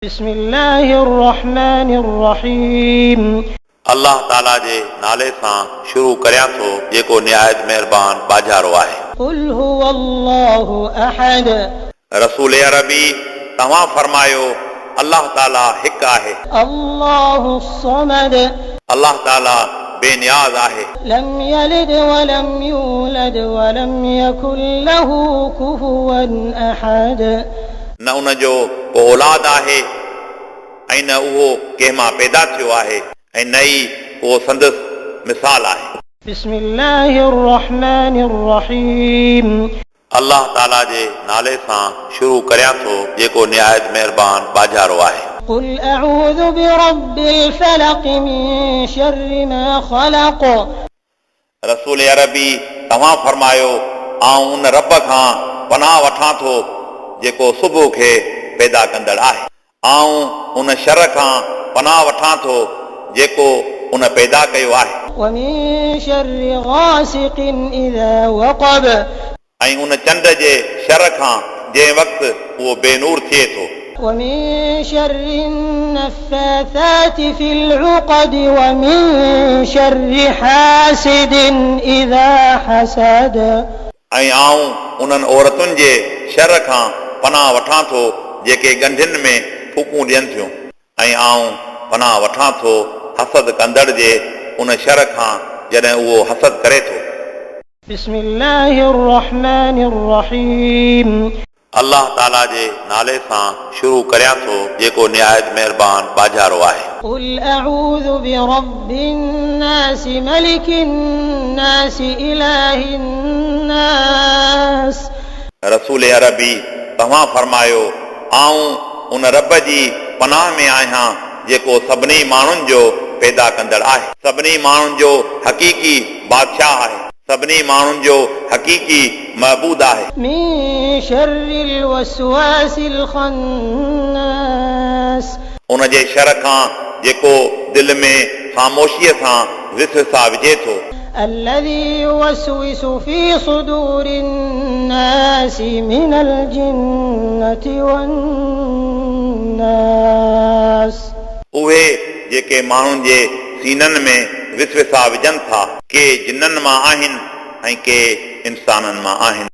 بسم الله الرحمٰن الرحيم. الله تعاليٰ جي نالي سان شروع ڪريان ٿو جيڪو نهايت مهربان ٻاجهارو آهي. قل هو الله احد. رسول عربي توهان فرمايو، الله تعاليٰ هڪ آهي. الله الصمد. الله تعاليٰ بي نياز آهي. لم يلد ولم يولد ولم يڪن له ڪفوا احد. نه ان جو ڪو اولاد آهي ۽ نه اهو ڪنهن مان پيدا ٿيو آهي ۽ نه ئي ڪو سندس مثال آهي. بسم الله الرحمٰن الرحيم. الله تعاليٰ جي نالي سان شروع ڪريان ٿو جيڪو نهايت مهربان ٻاجهارو آهي. قل اعوذ برب الفلق من شر ما خلق. رسول عربي توهان فرمايو، آئون ان رب کان پناهه وٺان ٿو جيڪو صبح کي پيدا ڪندڙ آهي. آئون ان شر کان پناهه وٺان ٿو جيڪو ان پيدا ڪيو آهي. ومن شر غاسق اذا وقب. ۽ ان چنڊ جي شر کان جنهن وقت اهو بي نور ٿئي ٿو. ومن شر النفاثات في العقد ومن شر حاسد اذا حسد. ۽ آئون انهن عورتن جي شر کان پناهه وٺان ٿو جيڪي ڳنڍين ۾ ڦوڪون ڏين ٿيون. ۽ آئون پناهه وٺان ٿو حسد ڪندڙ جي ان شر کان جڏهن اهو حسد ڪري ٿو. بسم الله الرحمٰن الرحيم. الله تعاليٰ جي نالي سان شروع ڪريان ٿو جيڪو نهايت مهربان ٻاجهارو آهي. قل اعوذ برب الناس ملڪ الناس اله الناس. رسول عربي توهان فرمايو، آئون ان رب جي پناهه ۾ آهيان جيڪو سڀني ماڻهن جو پيدا ڪندڙ آهي. سڀني ماڻهن جو حقيقي بادشاهه آهي. سڀني ماڻهن جو حقيقي معبود آهي. من شر الوسواس الخناس. ان جي شر کان جيڪو دل ۾ خاموشيء سان وسوسا وجهي ٿو. الذي يوسوس في صدور الناس من الجنة والناس. اهي جيڪي ماڻهن جي سينن ۾ وسوسا وجهن ٿا، ڪي جنن مان آهن ۽ ڪي انسانن مان آهن.